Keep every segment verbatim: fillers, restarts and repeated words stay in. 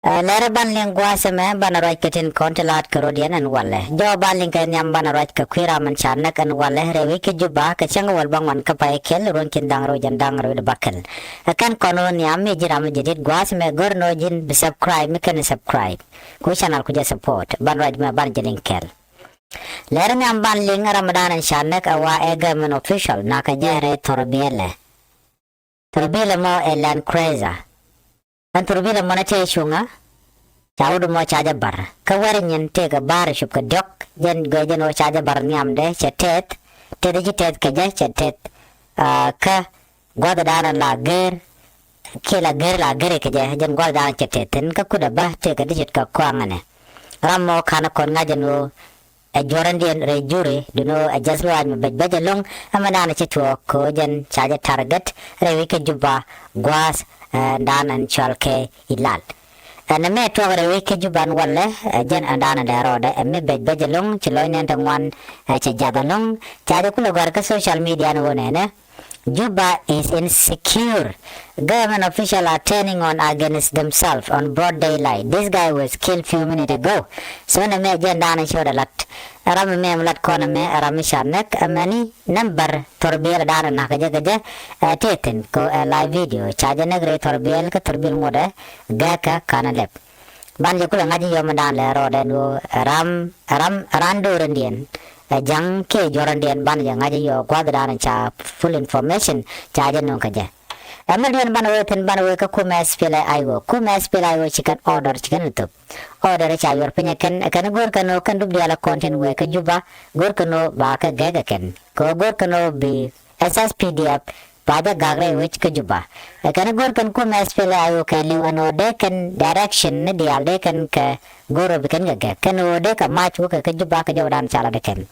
Ɛ, lɛrɛ ban liŋ gua̱a̱th ɛmɛ banɛ ruac kɛ tin kɔn ti la̱a̱t kɛ rɔ̱diɛn ɛn walɛ. Jɔw ban liŋ kɛ nhiam banɛ ruac kɛ kui̱ ram ɛn ca näk ɛn walɛ rɛy wec kä Juba kɛ cäŋ wäl bäŋuan kä pay kɛl ruɔ̱n cin da̱ŋ rɛw jɛn da̱ŋ rɛw di bäkɛl. Ɛ kɛn kɔn ɣöö nhiam mi ji̱ ram mi jɛ di̱t gua̱a̱th ɛmɛ gör ni ɣöö ji̱n bi subscribe mi kɛn subscribe. Ku channel ku jɛ support ban ruac mɛ ban jɛ liŋ kɛl. Lɛrɛ nhiam ban liŋ ram dan ɛn ca näk ɛ wa ɛ government official nakä jɛ rɛy thurbiɛlɛ. Thurbiɛlɛ mɔ ɛ Land Cruiser. Ɛn thurbiɛlɛ mɔ ni tëë cuŋä. Ca wut mɔ ca jɛ bar kä wɛr nyin tëëkɛ bar cup kɛ diɔk jɛn gɔɛ jɛn wä ca jɛ bar nhiamdɛ cɛ tɛth. Tɛth ci tɛth kɛ jɛ cɛ tɛth. Ah, kä gua̱th dan la gɛr kiɛ la gɛr la gɛr kɛ jɛ jɛn gua̱th dan cɛ tɛth thin kä kudɛ bä tëëkɛ di ce̱tkɛ kɔaŋ ɛnɛ. Ram mɔ ka̱n kɔn ŋa̱c jɛn wä ɛ juɔ̱rändiɛn rɛy juri duno ɛ jäth luaac mi bɛc bɛc ɛlɔ̱ŋ. Ɛmɛ dan ci tuɔɔk kɛ ɣöö jɛn ca jɛ target rɛy wec kä Juba gua̱a̱th, ɛ, dan ɛn cɔal kɛ Ilal. Ɛn ɛmɛ tuɔɔk rɛy wec kä Juba ɛn walɛ, ɛ, jɛn ɛn dan ɛn dee rɔɔdɛ ɛ mi bɛc bɛc ɛlɔ̱ŋ ci lɔc nɛn te ŋuan, ɛ, cɛ jath ɛlɔ̱ŋ. Ca jɛ kulɛ gɔ̱a̱r kä social media ni ɣöö nɛnɛ Juba is insecure. Government official are turning on against themselves on broad daylight. This guy was killed few minutes ago. So nɛ mɛ jɛn dan codɛ lat. Ram mɛ mɛ lat kɔn mɛ ram mi ca näk ɛmɛni number thurbiɛl dan nak jɛ kɛ jɛ. Ɛ tëë thin ko ɛ live video ca jɛ näk rɛy thurbiɛl kä thurbiɛl ŋuɔdɛ gɛkɛ kanɛ lɛp. Ban jɛ kulɛ ŋa̱c yɔm dan lɛ rɔɔdɛ ni ɣöö ram ram ran do̱rändiɛn. Ɛ ja̱ŋ kiɛ juɔ̱rändiɛn ban jɛ ŋa̱c yɔ gua̱thdan ca full information ca jɛ nuŋ kä jɛ. Ɛ mɛ diɛn ban wee thin ban wee kä kumɛ S P L A I O, kumɛ S P L A I O ci kɛn order ci kɛn thop. Order ca yuɔr piny ɛ kɛn ɛ kɛn go̱o̱r kɛn ɣöö kɛn dup diaal ɛ kɔn tin wee kä Juba go̱o̱r kɛn ɣöö ba kɛ gɛk ɛ kɛn kɛ ɣöö go̱o̱r kɛn ɣöö bi S S P D F ba jɛ gak rɛy wec kä Juba. Ɛ kɛn go̱o̱r kɛn kumɛ S P L A I O kɛɛliw ɛn ɣöö dee kɛn direction ni diaal dee kɛn kɛ go̱o̱r ɣöö bi kɛn kɛ gɛk kɛn ɣöö dee kɛ mac wä kɛ kä Juba kɛ jɔwdan ca lat ɛ kɛn.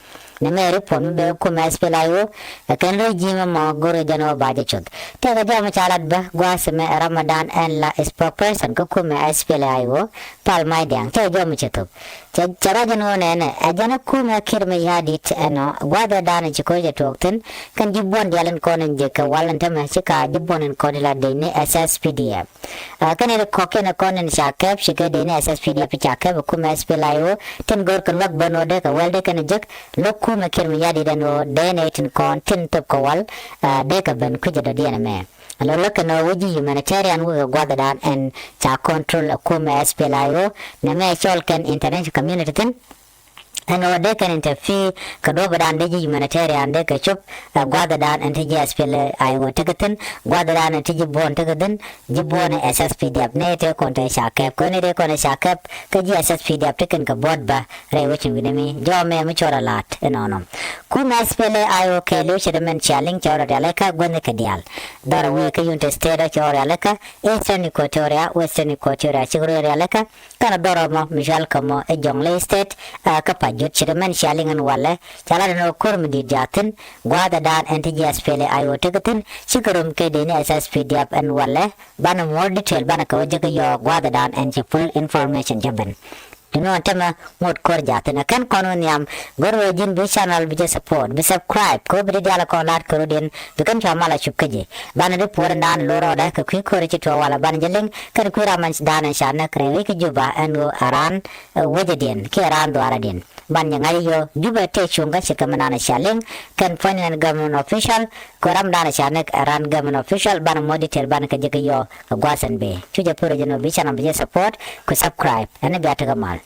Nɛ mɛ report mi bɛ kumɛ S P L A I O ɛ kɛn regime ɛmɔ go̱o̱r ɣöö jɛn ɣöö ba jɛ cuth. Tëëkɛ jɔw mi ca lat bä gua̱a̱th ɛmɛ ɛ Ramadan ɛn la spokesperson kä kumɛ S P L A I O Pal Mai Diaŋ tëëkɛ jɔw mi cɛ thop. Cɛ cɛ ruac ɛn ɣöö nɛnɛ ɛ jɛn ɛ kumɛ Kiir Mayardit ɛnɔ gua̱a̱th ɛ dan ci ko̱r cɛ tuɔɔk thi̱n. Kɛn ji̱ buɔ̱n diaal in kɔn in jek kɛ wal in tämɛ ci ka ji̱ buɔ̱n in kɔn in la dec ni S S P D F. Ɛ kɛn in kɔ̱kiɛn in kɔn in ca kɛp ci kɛ dec ni S S P D F ca kɛp ɛ kumɛ S P L A I O tin go̱o̱r kɛn wak ben ɣöö dee kɛ wɛl dee kɛn in jek. Lo̱k kumɛ Kiir Mayardit ɛn ɣöö dee nɛy tin kɔn tin thop kɛ wal, ɛ dee kɛ ben kui̱c ɛ dɔ̱diɛn ɛmɛ. Lo̱k lo̱k kɛn ɣöö wec ji̱ humanitarian wekɛ gua̱thdan ɛn ca control ɛ kumɛ S P L A I O nɛ mɛ cɔl kɛn international community thi̱n. Ɛn ɣöö dee kɛn interfere kɛ duɔ̱ɔ̱pdan dee ji̱ humanitarian dee kɛ cop, ɛ gua̱thdan ɛn ti ji̱ S P L A I O tekɛ thi̱n gua̱thdan ɛn ti ji̱ buɔ̱n tekɛ thi̱n. Ji̱ buɔ̱n ɛ S S P D F nɛ tëë kɔn tëë ca kɛp kɛ ni tëë kɔn tëë ca kɛp. Kä ji̱ S S P D F tekɛn kɛ buɔ̱t bä rɛy wecin wi̱nɛ mi jɔw mɛ mi cɔr a la̱a̱t inɔnɔ. Kumɛ S P L A I O kɛɛliw ce̱t mɛn cia liŋ cɛ rɔ rialikä guänh kɛ diaal. Dhɔr wëë kä Unity State cɛ rɔ rialikä Eastern Equatoria, Western Equatoria cik rɔ rialikä. Kɛn dhɔr mɔ mi cual kä mɔ ɛ Jonglei State, ɛ kä pa jut ce̱t mɛn cia liŋ ɛn walɛ ca lat ɛn ɣöö ko̱r mi di̱i̱t jaathin. Gua̱a̱thɛ daan ɛn ti ji̱ S P L A I O tekɛ thi̱n cikɛ rom kɛ dee ni S S P D F ɛn walɛ. Banɛ more detail banɛ kɛ wä jek yɔɔk gua̱a̱thɛ daan ɛn ci full information jɛ ben. Ti nɔn tämɛ ŋot ko̱r ja̱thin ɛ kɛn kɔn wä nhiam. Go̱r wee ji̱n bi channel bi jɛ support bi subscribe kɛ wä bi di dial kɔn la̱t kɛ rut in bi kɛn cua mal a cup kä ji̱. Banɛ di puɔr in daan lo̱r rɔɔdɛ kɛ kui̱ ko̱r ci tuɔɔk wala banɛ jɛ liŋ kɛn kui̱ ram in daan in ca näk rɛy wi̱c kä Juba ɛn ɣöö a raan wecɛ diɛn kiɛ raan dhuaarɛ diɛn. Ban jɛ ŋa̱c yɔ Juba tëë cuŋ kä ce̱tkɛ mi naan in ca liŋ kɛn puɔ̱ny in government official kɛ ram daan in ca näk ɛ raan government official banɛ more detail banɛ kɛ jɛ kɛ yɔ kɛ gua̱a̱th in bee. Cu jɛ pär jɛ nɔ bi channel bi jɛ support kɛ subscribe ɛn bia tekɛ mal.